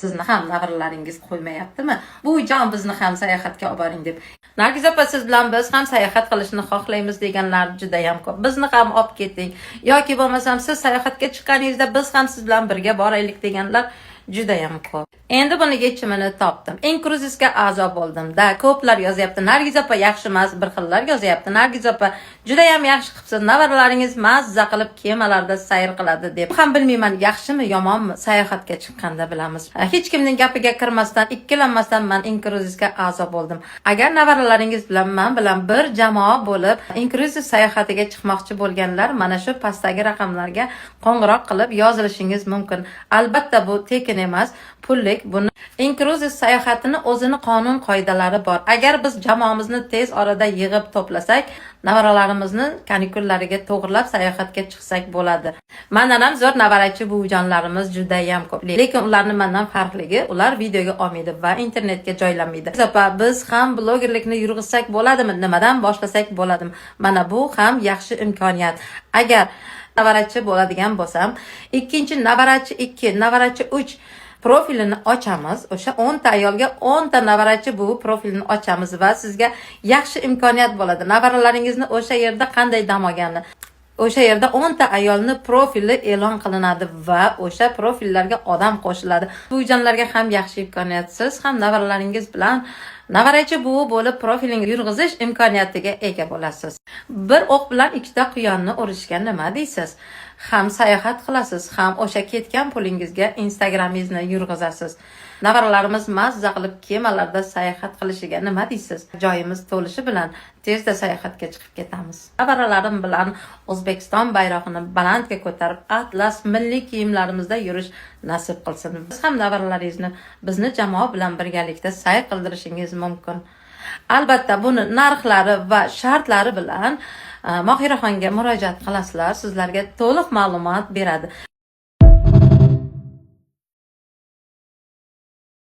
Sizni ham nevaralaringiz qo'ymayaptimi? "Buvijon, bizni ham sayohatga olib boring", deb. "Nargiz opa, siz bilan biz ham sayohat qilishni xohlaymiz", deganlar judayam ko'p. "Bizni ham olib keting" yoki bo'lmasam "Siz sayohatga chiqqaningizda biz ham siz bilan birga boraylik", deganlar judayam ko'p. Endi buni yechimini topdim. Inkruzisga a'zo bo'ldim da. Ko'plar yozyapti: "Nargiz opa, yaxshi emas". Bir xillar yozyapti: "Nargiz opa, judayam yaxshi qilibsiz, nevaralaringiz mazza qilib kemalarda sayr qiladi", deb. Ham bilmayman, yaxshimi, yomonmi, sayohatga chiqqanda bilamiz. Hech kimning gapiga kirmasdan, ikkilanmasdan man Inkruzisga a'zo bo'ldim. Agar nevaralaringiz bilan, man bilan bir jamoa bo'lib Inkruzis sayohatiga chiqmoqchi bo'lganlar mana shu pastdagi raqamlarga qo'ng'iroq qilib yozilishingiz mumkin. Albatta, bu tekin emas, pullik. Buni, Inkruzis sayohatini o'zini qonun qoidalari bor. Agar biz jamoamizni tez orada yig'ib to'plasak, nevaralarimizni kanikullariga to'g'irlab sayohatga chiqsak bo'ladi. Mandan ham zo'r nevarachi buvijonlarimiz judayam ko'p, lekin ularni mandan farqligi, ular videoga olmaydi va internetga joylanmaydi. "Opa, biz ham blogerlikni yurg'izsak bo'ladimi? Nimadan boshlasak bo'ladimi?" Mana bu ham yaxshi imkoniyat. Agar nevarachi bo'ladigan bo'lsam, ikkinchi nevarachi 2, nevarachi 3 profilini ochamiz. O'sha 10 ta ayolga 10 ta nevarachi buvi profilini ochamiz va sizga yaxshi imkoniyat bo'ladi. Nevaralaringizni o'sha yerda qanday dam olgani, o'sha yerda 10 ta ayolni profili e'lon qilinadi va o'sha profillarga odam qo'shiladi. Buvijonlarga ham yaxshi imkoniyat. Siz ham nevaralaringiz bilan nevarachi buvi bo'lib profilingizni yurg'izish imkoniyatiga ega bo'lasiz. Bir o'q bilan ikkita quyonni urishga nima deysiz? Ham sayohat qilasiz, ham o'sha ketgan pulingizga Instagramingizni yurg'izasiz. Nevaralarimiz mazza qilib kemalarda sayohat qilishiga nima deysiz? Joyimiz to'lishi bilan tezda sayohatga chiqib ketamiz. Nevaralarim bilan O'zbekiston bayrog'ini balandga ko'tarib, atlas milliy kiyimlarimizda yurish nasib qilsin. Biz ham nevaralaringizni bizni jamoa bilan birgalikda sayr qildirishingiz mumkin. Albatta, buni narxlari va shartlari bilan Mohiraxonga murojaat qilasizlar, sizlarga to'liq ma'lumot beradi.